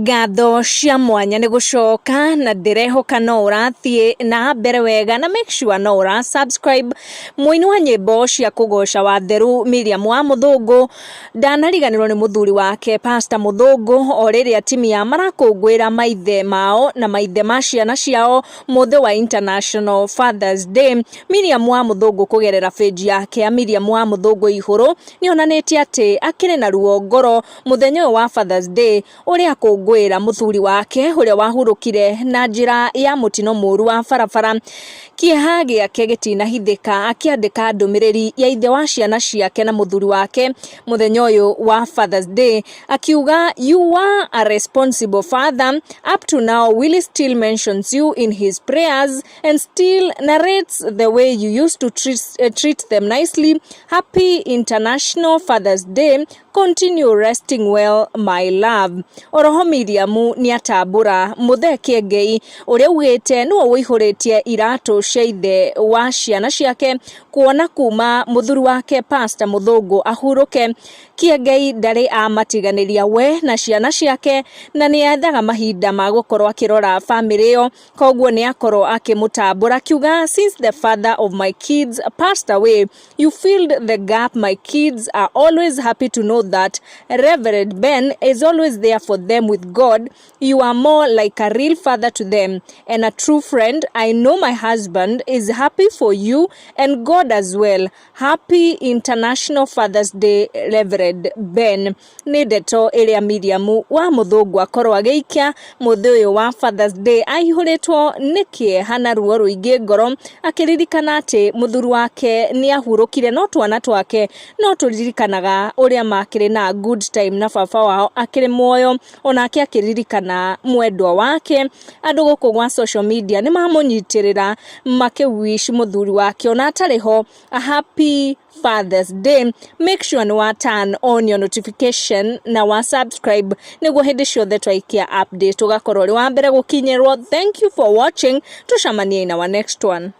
Ngatho cia mwanya nĩ gũcoka na ndĩrehoka no ũrathiĩ na mbere wega na make sure no ũra subscribe. Mũini wa nyĩmbo cia kũgoca wa Theru Miriam wa Mũthũngũ ndanariganĩrwo nĩ mũthuri wake Pastor Mũthũngũ o rĩrĩa atimia marakũngũĩra maithe mao na maithe ma ciana ciao mũthĩ wa International Fathers Day. Miriam wa Mũthũngũ kũgerera page yake ya Miriam wa Mũthũngũ Ihũrũ nĩonanĩtie atĩ akĩrĩ na ruo ngoro mũthenya ũyũ wa Fathers Day ũrĩa akũngũĩra mũthuri wake ũrĩa wahurũkire na njĩra ya mũtino mũru wa barabara. Kĩeha gĩake gĩtinahithĩka akĩandĩka ndũmĩrĩri ya ithe wa ciana ciake na mũthuri wake mũthenya ũyũ wa Fathers Day akiuga, "You are a responsible father. Up to now Willie still mentions you in his prayers and still narrates the way you used to treat them nicely. Happy International Father's Day. Continue resting well, my love." Oroho Miriamu nĩatambũra Mũthee Kĩengei ũrĩa augĩte nĩwe ũihũrĩtie iratũ cia ithe wa ciana ciake, kuona kuma mũthuri wake Pastor Mũthũngũ ahurũke, Kĩengei ndarĩ amatiganĩria we na ciana ciake na nĩ ethaga mahinda ma gũkorwo akĩrora bamĩrĩ ĩyo. Koguo nĩ akorwo akĩmũtambũra akiuga, "Since the father of my kids passed away, you filled the gap. My kids are always happy to know that Reverend Ben is always there for them with God. You are more like a real father to them and a true friend. I know my husband is happy for you and God as well. Happy International Fathers Day, Reverend Ben." Nĩ ndeto ĩrĩa Miriam wa Mũthũngũ akorwo agĩikia mũthĩ ũyũ wa Fathers Day aihũrĩtwo nĩ kĩeha na ruo rũingĩ ngoro, akĩririkana atĩ mũthuri wake nĩ ahurũkire, no twana twake no tũririkanaga ũrĩa makĩrĩ na good time na baba wao akĩrĩ muoyo. Onake akĩririkana mwendwa wake, andũ gũkũ gwa social media nĩ mamũnyitĩrĩra makĩ wish mũthuri wake ona atarĩ ho a happy Father's Day. Make sure nĩ wa turn on your notification na wa subscribe nĩguo hĩndĩ ciothe twaikia update ũgakorwo ũrĩ wa mbere gũkinyĩrwo. Thank you for watching. Tucemanie in our next one.